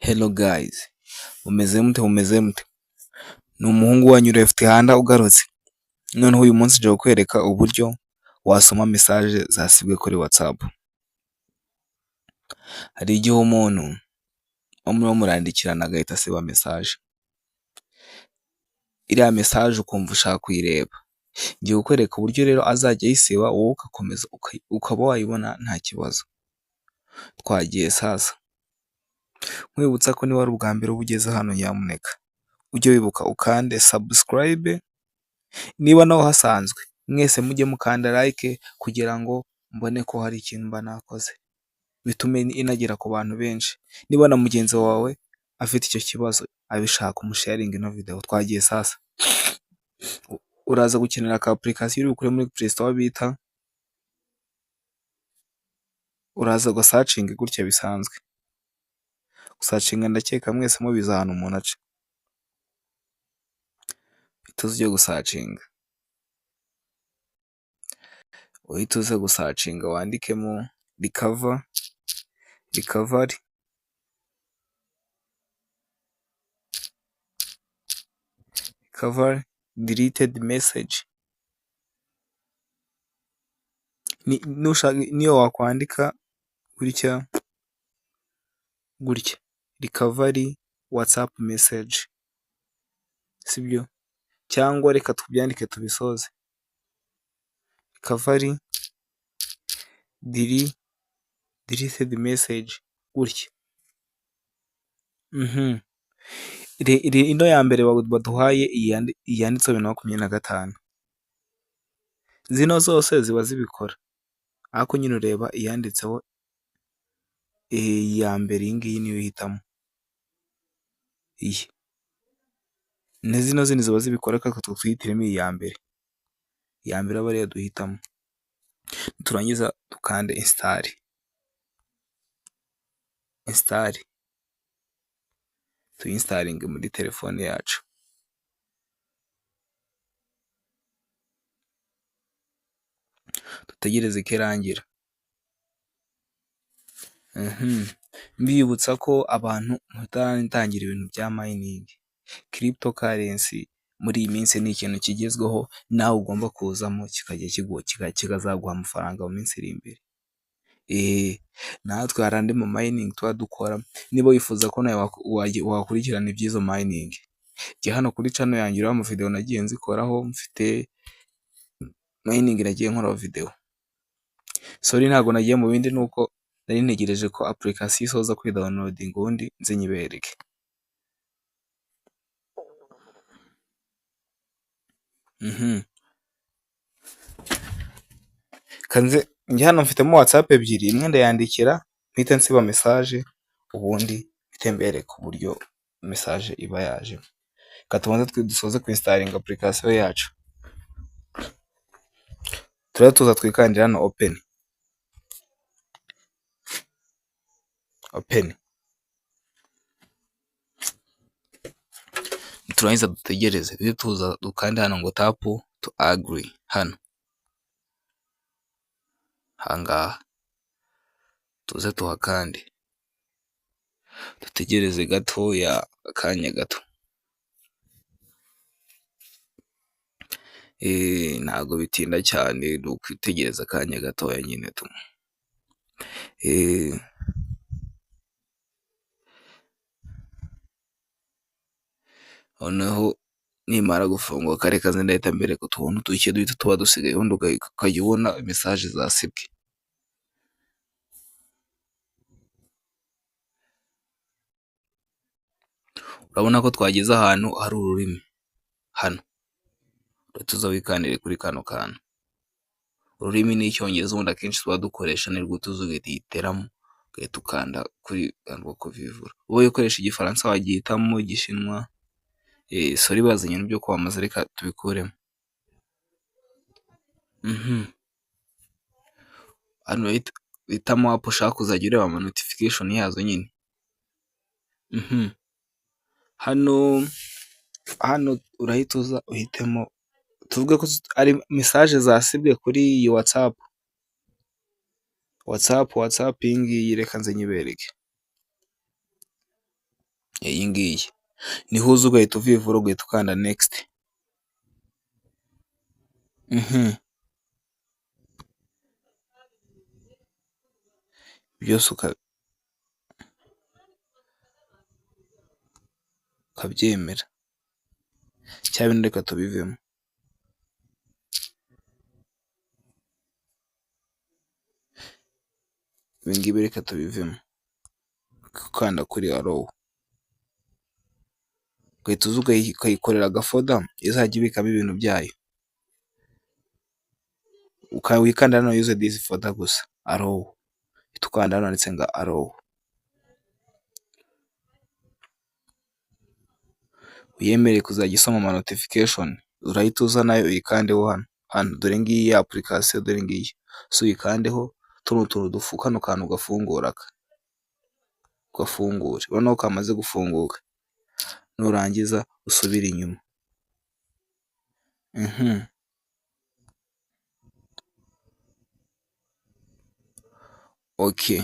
Hello guys, mumeze mute, mumeze mute? Ni umuhungu wanyu Left Hand ugarutse. Noneho uyu munsi nje kukwereka uburyo wasoma message zasibwe kuri WhatsApp. Hari igihe umuntu muba murandikirana agahita asiba message. Iriya message ukumva ushaka kuyireba. Ngiye kukwereka uburyo rero azajya ayisiba, wowe ugakomeza ukaba wayibona nta kibazo. Twagiye sasa. Nkwibutsa ko niba ari ubwa mbere uba ugeze hano, nyamuneka ujye wibuka ukande subscribe, niba nawe uhasanzwe mwese mujye mukanda like kugira ngo mbone ko hari ikintu mba nakoze, bitume inagera ku bantu benshi. Niba na mugenzi wawe afite icyo kibazo abishaka, umusharinge ino video. Twagiye sasa. Uraza gukenera ka application uri bukure muri Play Store bita, uraza ugasearchinge gutya bisanzwe. Gusearchinga ndakeka mwese mubizi ahantu umuntu aca. Uhita uza ujye gusearchinga. Uhite uza gusearchinga wandikemo recover, recovery, recovery deleted message. Niyo wakwandika gutya gutya, recovery WhatsApp message, sibyo? Cyangwa reka tubyandike tubisoze. Recovery deleted message gutya. Ino ya mbere baduhaye, iyi yanditseho 2025. Zino zose ziba zibikora, ariko nyine ureba iyanditseho iya mbere, iyi ngiyi niyo uhitamo. Iyi. Na zino zindi ziba zibikora, ariko twe twihitiremo iyi ya mbere. Iya mbere abe ariyo duhitamo. Niturangiza dukande install. Install. Tuyinstallinge muri telefone yacu. Dutegereze ko irangira. Mbibutsa ko abantu mutaratangira ibintu bya mining, cryptocurrency muri iyi minsi ni ikintu kigezweho, nawe ugomba kuzamo kikajya kikazaguha amafaranga mu minsi iri imbere. Natwe hari andi ma mining tuba dukora, niba wifuza ko nawe wakurikirana iby'izo mining, jya hano kuri channel yanjye urebe amavideo nagiye nzikoraho, mfite mining nagiye nkoraho video. Sorry, ntabwo nagiye mu bindi, nuko nari ntegereje ko application isoza kwidownloadinga ubundi nze nyibereke. Kanze njye hano mfitemo WhatsApp ebyiri, imwe ndayandikira mpite nsiba message, ubundi mpite mbereka uburyo message iba yajemo. Reka tubanze dusoze kwinstallinga application yacu. Turahita tuza twikandire hano open. Open. Niturangiza dutegereze, duhite tuza dukande hano ngo tap to agree hano. Aha ngaha. Tuze tuhakande. Dutegereze gatoya, akanya gato. Ntabwo bitinda cyane, ni ukwitegereza akanya gatoya nyine tu. Noneho nimara gufunguka, reka nze ndahita mbereka utuntu duke duhita tuba dusigaye, ubundi ukajya ubona message zasibwe. Urabona ko twageze ahantu hari ururimi hano. Urahita uza wikandire kuri kano kantu. Ururimi ni Icyongereza, ubundi akenshi tuba dukoresha, nirwo tuza ugahiteramo, ugahita ukanda kuri ko kuvivura. Wowe ukoresha Igifaransa wagihitamo, Igishinwa, sorry, bazanye ibintu byo kwamamaza, reka tubikuremo. Hano uhitamo app ushaka kuzajya ureba ama notification yazo nyine. Hano urahita uza uhitemo, tuvuge ko ari message zasibwe kuri iyi WhatsApp. WhatsApp iyi ngiyi, reka nze nyibereke. Iyi ngiyi niho uza ugahita uvivura, ugahita ukanda next. Byose ukabyemera, cyangwa bino reka tubivemo. Ibi ngibi reka tubivemo, ukanda kuri allow, ugahita uza ukayikorera agafolder izajya ibikamo ibintu byayo. Wikanda hano use this folder gusa, allow, uhita ukanda hano handitse ngo allow. Uyemere kuzajya isoma ama notification, urahita uza nayo uyikandeho hano, hano dore ngiyi ya application, dore ngiyi, uze uyikandeho, tuno tuntu kano kantu gafungura aka, gafungure, urabona ko kamaze gufunguka, nurangiza usubire inyuma. Okay.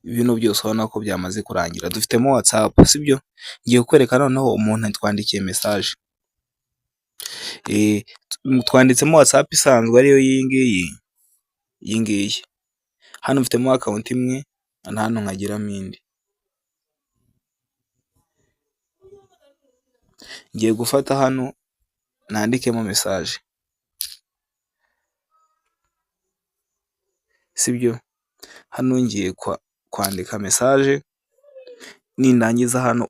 Bino byose urabona ko byamaze kurangira, dufitemo WhatsApp, sibyo? Ngiye kukwereka noneho umuntu atwandikiye message. Twanditsemo WhatsApp isanzwe ariyo iyi ngiyi, iyi ngiyi. Hano mfitemo account imwe na hano nkagiramo indi. Ngiye gufata hano nandikemo message. Sibyo? Hano ngiye kwandika message, nindangiza hano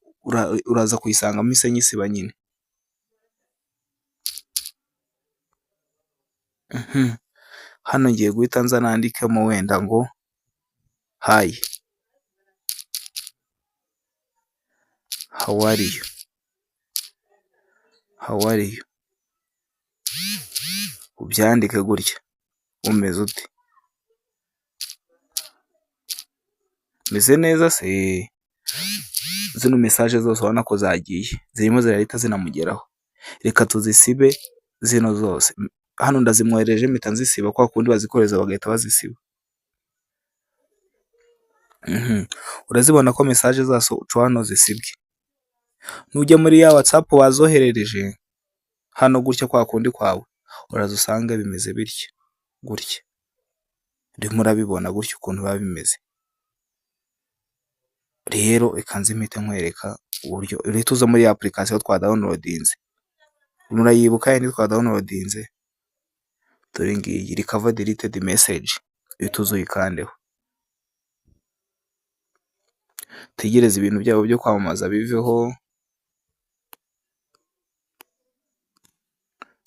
uraza kuyisanga mpise nyisiba nyine. Hano ngiye guhita nza nandikemo wenda ngo hi. How are you? How are you? Ubyandike gutya, umeze ute? Umeze neza se? Zino message zose urabona ko zagiye, zirimo zirahita zinamugeraho. Reka tuzisibe zino zose. Hano ndazimwoherereje mpita nzisiba, kwa kundi bazikohereza bagahita bazisiba. Urazibona ko message zacu hano zisibwe. Nujya muri ya WhatsApp bazoherereje, hano gutya kwa kundi kwawe, uraza usange bimeze bitya, gutya. Urimo urabibona gutya ukuntu biba bimeze. Rero reka nze mpite nkwereka uburyo uhita uza muri ya application twadownloadinze. Murayibuka yayindi twadownloadinze? Dore ngiyi recover deleted message, uhita uza uyikandeho. Utegereze ibintu byabo byo kwamamaza biveho,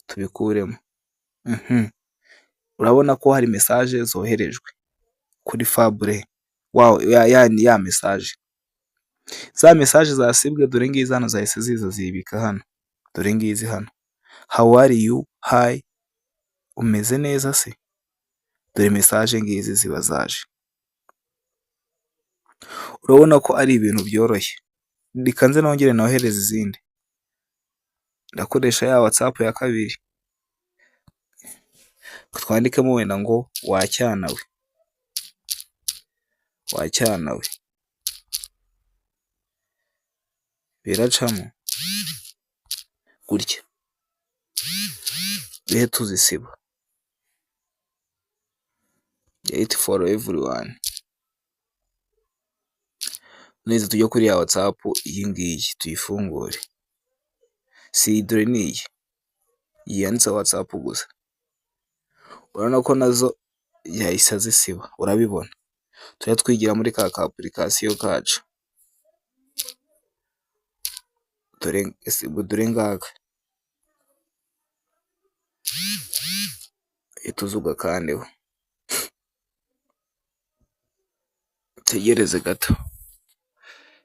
tubikuremo. Urabona ko hari message zoherejwe kuri Fable, ya message. Za message zasibwe dore ngizi hano zahise ziza zibika hano, dore ngizi hano. How are you? Hi, umeze neza se? Dore message ngizi ziba zaje. Urabona ko ari ibintu byoroshye. Reka nze nongere nohereze izindi. Ndakoresha ya WhatsApp ya kabiri. Twandikemo wenda ngo wacyana we, wacyana we. Biracamo gutya, duhe tuzisiba. Delete for everyone. Neza tujye kuri ya WhatsApp iyi ngiyi tuyifungure. Si dore ni iyi, iyi yanditseho WhatsApp gusa. Urabona ko nazo yahise azisiba, urabibona. Tujya twigira muri ka ka application kacu. Dore ngaka. Uhita uza ugakandeho. Utegereze gato,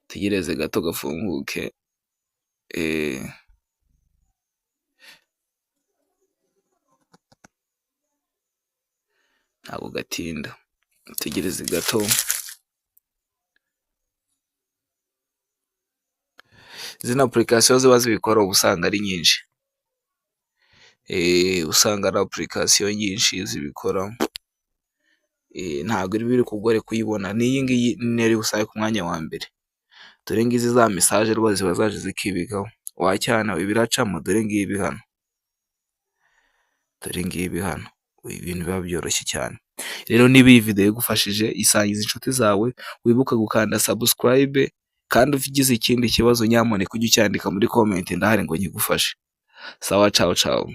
utegereze gato gafunguke. Ntabwo gatinda, utegereze gato. Zino application ziba zibikora uba usanga ari nyinshi, usanga ari application nyinshi zibikora. Ntabwo biri kugore kuyibona, n'iyi ngiyi niyo usange ku mwanya wa mbere. Dore ngizi za message rwose ziba zaje zikibikaho, wacyana we, biracamo. Dore ngibi hano, dore ngibi hano, ibintu biba byoroshye cyane. Rero niba iyi video igufashije, isangiza inshuti zawe, wibuke gukanda subscribe, kandi ugize ikindi kibazo nyamuneka ujye ucyandika muri comment, ndahari ngo nkigufashe. Sawa, ciao ciao.